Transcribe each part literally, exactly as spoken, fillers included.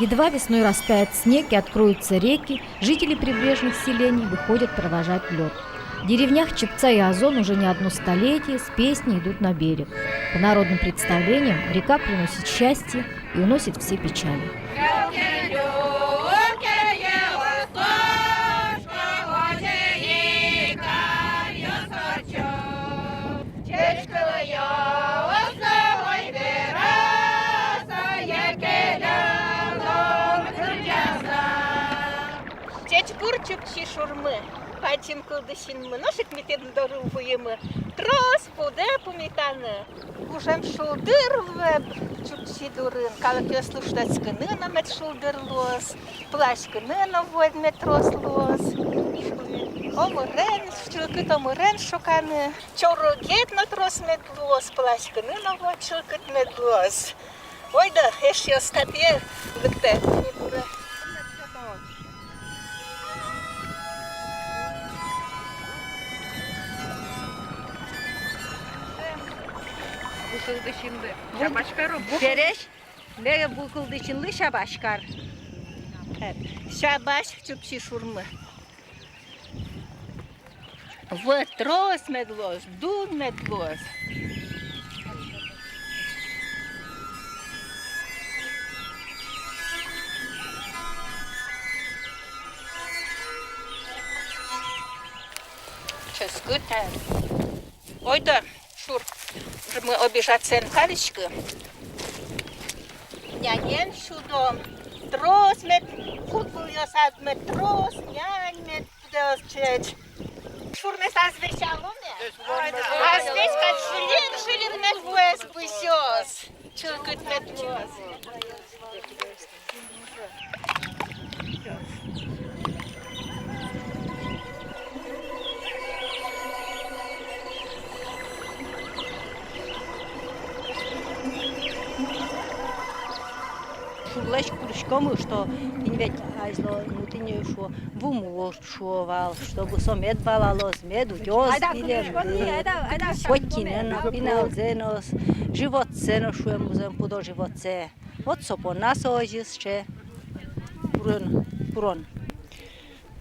Едва весной растает снег и откроются реки, жители прибрежных селений выходят провожать лёд. В деревнях Чепца и Озон уже не одно столетие с песней идут на берег. По народным представлениям, река приносит счастье и уносит все печали. Ӟечбур, Чупчи шурмы! Бадӟым кылдысинмы, нош ик ми тӥлед доры вуимы. Трос пудэ пумитаны. Гужем шулдыр луэ Чупчи дурын. Калыкъёслы шутэтскыны но мед шулдыр луоз, пыласькыны но вуэд мед трос луоз. Омырен, чылкыт омырен шоканы. Чорыгед но трос мед луоз, пыласькыны но вуэд чылкыт мед луоз. Ойдо, эшъёс, татӥ лыктэ. Букылдысинлы шабаш кар. Пересь, ле, букылдысинлы шабаш кар. Шабаш, Чупчи шурмы. Вуэд трос мед луоз, дун мед луоз. Ческыт. Ойдо, шур, мы обижаться эн кариськы. Нянен сюдом. Трос мед, футболъёсад мед трос, нянь мед пыдэ ӧз ӵеч. Шурмес азвесь аломе. Азвесь кадь шыльыр-шыльыр мед вуэз бызёс. Чылкыт мед луоз. Шурлэсь куриськомы, что тӥни ведь азьло, ну, тӥни шуо, вумурт шуо вал, чтобы со мед валалоз, мед утёз. Айда, пилемды, куриськом, айда, айда, айда. Котькинэн но, пиналзэ но, животсэ но, шуэм, музэм пудо животсэ. Вот со понна со озьы сыӵе пурон, пурон.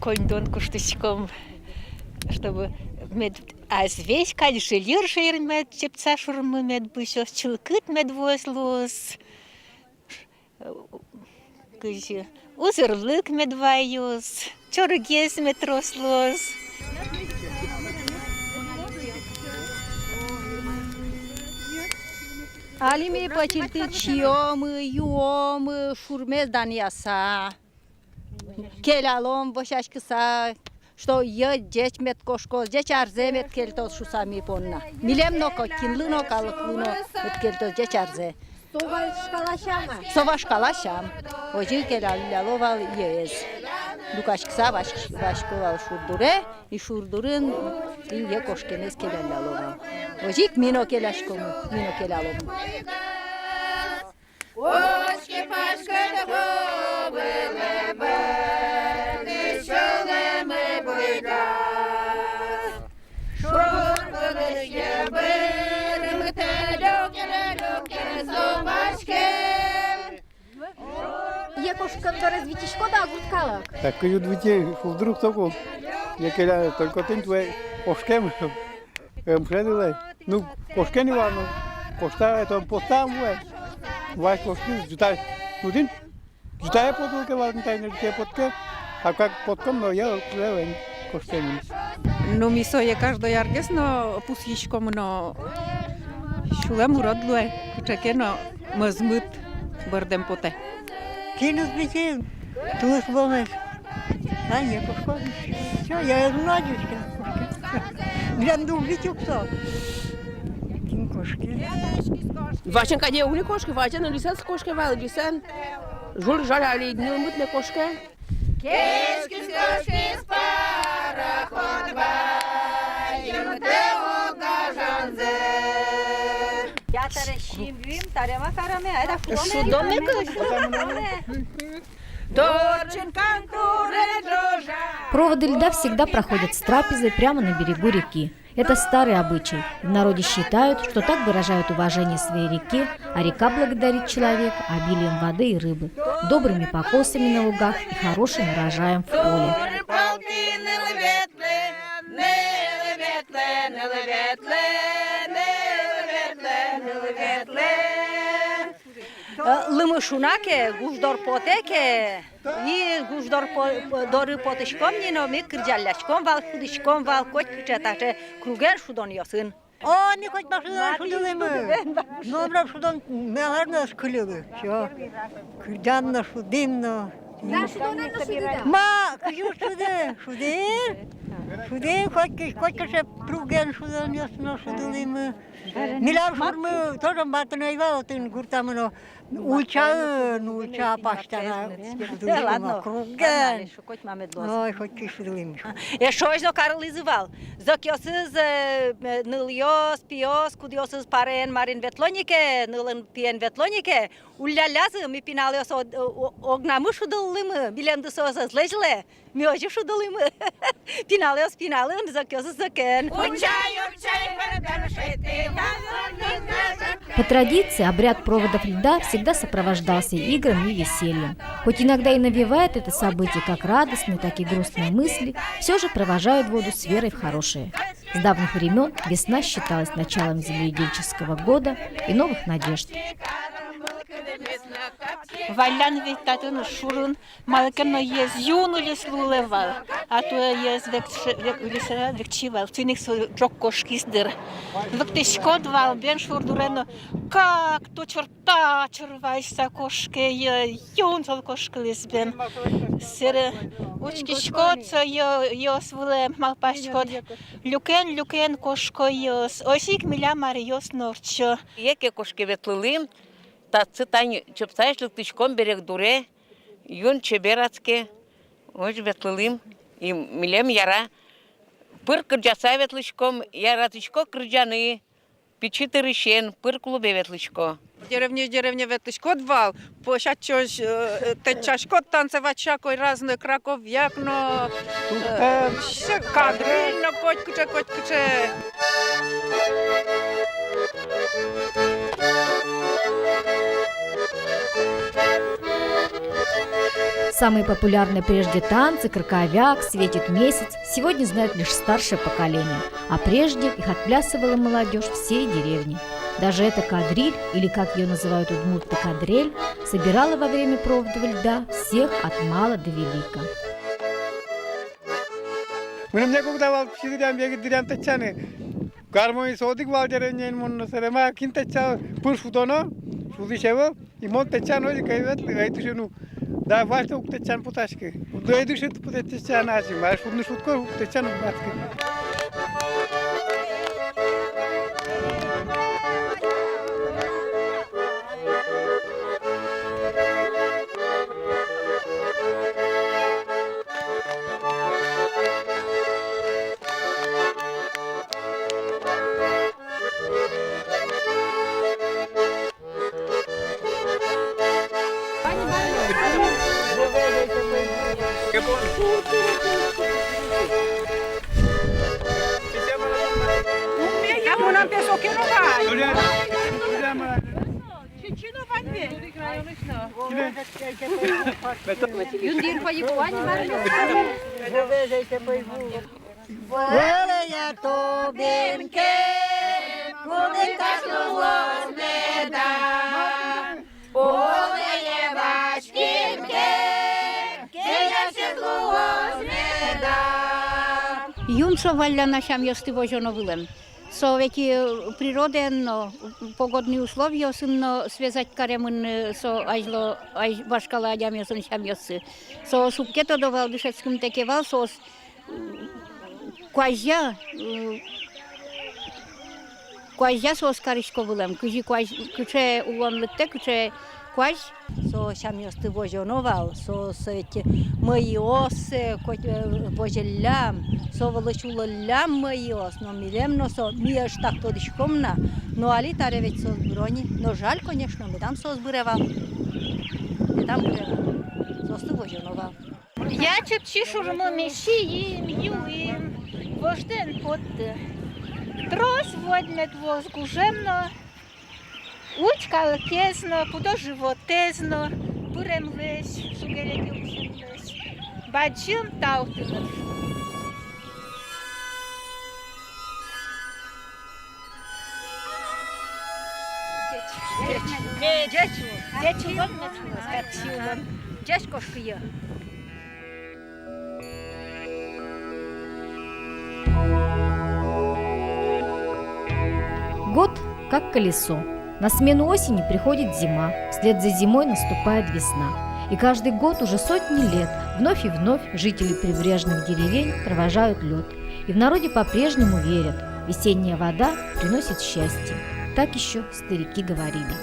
Коньдон куштӥськом, чтобы мед азвесь кадь шыльыр-шыльыр мед, Чепца шурмы мед бызёз, чылкыт мед вуэз луоз. Кызьы узырлык мед ваёз, чорыгез мед трос луоз. Али ми пӧчыльтык сиёмы, юомы, шурмес данъяса. Келялом вӧсяськыса, что йӧ ӟеч мед кошкоз, ӟеч арзэ мед кельтоз шуса ми понна. Милем но, котькинлы но, калыклы но мед кельтоз ӟеч арзэ. Со вашкала сям-а? Со вашкала сям. Озьы келялляло вал йӧез. Люкаськыса вась-, васько вал шурдуре, и шурдурын тӥни йӧ кошкемез келялляло вал. Озьы ик ми но келяськомы, ми но келяломы. Йӧ кошкон дорез витиськод-а, гурт калык? Так кызьы уд вите, шулдыр ук соку. Йӧ келя, только тӥни туэ кошкем. Ӧм шедьылэ. Ну, кошке ни вал, ну, кошта, это, поттам вуэ. Вазь кошке, ӝыта, ну, тӥни, ӝытае потылке вал, тӥни, тайнэ ӝытае потке. А как потком, но я, я, кошке ни. Ну, ми сое каждой аргес но пусйиськом но, сюлэм урод луэ, кыӵе ке но мӧзмыт бӧрдэм потэ. Киныз битин, тулыс ломес. А не кошко. Всё, я одна дочка. Для двух битюк то. Кин кошке. Вачен кадь уг ни кошке, вачен лисен кошке вал, лисен. Жуль жаль али, нюлмыт не кошке. Кескиз, кошкиз пароход вал, йымтэ огазеянзэ. Я Проводы льда всегда проходят с трапезой прямо на берегу реки. Это старый обычай. В народе считают, что так выражают уважение своей реке, а река благодарит человека обилием воды и рыбы, добрыми покосами на лугах и хорошим урожаем в поле. Э, лымы шуна ке, гуждор потэ ке, и гуждор по-, по-, доры потӥськом ни но, ми кырӟалляськом вал, шудӥськом вал, котькыӵе таӵе круген шудонъёсын. О, ми котьма шудон шудылӥмы. Номыр шудон, наверно, ӧз кыльылы. Всё. Кырӟан но, шудӥм но. Да, шудонэн но шудӥд-а? Ма, кызьы уд шуды? Шудӥм. Шудӥм, котькы-, котькыӵе круген шудонъёс но шудылӥмы. Милям шурмы тоже матын ӧй вал, отын гуртамы но. Ульчаын, ульча пасьтана шудылӥмы круген. Ой, хоть кызьы шудылӥмы. Эшшо озьы но карылӥзы вал. Зӧкъёсыз, э, нылъёс, пиос, кудъёсыз парен, марин ветло ни ке, нылэн, пиен ветло ни ке, улляллязы, ми, пиналъёс, о-, о-, огнамы шудылӥмы, милемды соос ӧз лэзьлэ. Ми озьы шудылӥмы. Пиналъёс пиналын, зӧкъёсыз зӧкен. По традиции, обряд проводов льда всегда сопровождался играми и весельем. Хоть иногда и навевает это событие как радостные, так и грустные мысли, всё же провожают воду с верой в хорошее. С давних времён весна считалась началом земледельческого года и новых надежд. Валлян ведь татын шурын малы ке но йӧз юн улӥсь луылэ вал, а туэ йӧз векчи, век-, улӥсь вал, векчи вал, соин ик со ӝог кошкиз дыр. Лыктӥськод вал бен шур дуре но, как-то чорта чорвайса кошке йӧ-, юн зол кошкылӥз бен. Сэре учкиськод со йӧ-, йӧз вылэ, малпаськод: люкен, люкен кошко йӧз. Озьы ик милям аръёс но ортчо. Йӧ ке кошке ветлылӥм, татчы тань чепсаысь лыктӥськом берег дуре. Юн чебер адске, озьы ветлылӥм, и милем яра. Пыр кырӟаса ветлӥськом, яратӥсько кырӟаны, пичи дырысен пыр клубе ветлӥсько. Деревняысь деревняе ветлӥськод вал, площадьёс, э, тэтчаськод, танцевать сяко, разной, краковьяк но, э, кадриль но, котькыӵе, котькыӵе. Самые популярные прежде танцы, краковьяк, светит месяц, сегодня знает лишь старшее поколение, а прежде их отплясывала молодёжь всей деревни. Даже эта кадриль, или, как её называют удмурты, кадрель, собирала во время проводов льда всех от мала до велика. Мыным некогда вал пичи дыръям, егит дыръям тэтчаны. Гармонь со одӥг вал деревняын, мон но сэре. Ма, кин тэтча, пыр шудоно, шудӥсь ӧвӧл. И мон тэтчан озьы ик ӧй ветлы, ӧй дыше, ну. Да, вазь-то уг тэтчан потаськы. Ӧй дыше тэтчан азьым, а шудны шудӥсько, уг тэтчан уг батскы. Вылӥе тобем ке, кудӥз луоз меда, пулые васькем ке, кенешез луоз меда. Юн со валлян сямъёсты возёно вылэм. Со ведь, э, природаен но, погодный условиосын но связать каремын, э, со азьло, азь-, вашкала адямиослэн сямъёссы. Соос уг ке тодо вал, дышетскымтэ ке вал, соос куазья, э, куазья соос карисько вылэм, кызьы куазь-, кыӵе улон лыктэ, кыӵе Куазь, со сямъёсты возёно вал, со, со эти мӧйыос, э, коть, э, возьыллям, со вылысь улыллям мӧйыос, но милем но со, ми ӧжытак тодӥськом на, но али таре ведь соос быро ни, но жаль, конечно, медам соос быре вал, медам быре вал, соосты возёно вал. Я чепчи шурмы ми сиим, юим, вождэ эн потты. Трос водь мед луоз гужем но, уть калыкез но, пудо-животэз но, пыремлэсь, шуг-секыт улӥсьёслэсь. Бадӟым тау тыныд. Ӟеч, ӟеч, ӟеч, ӟеч улон, ӟеч улон, ӟеч кошкиё. Год как колесо. На смену осени приходит зима, вслед за зимой наступает весна. И каждый год уже сотни лет вновь и вновь жители прибрежных деревень провожают лёд. И в народе по-прежнему верят: весенняя вода приносит счастье. Так ещё старики говорили.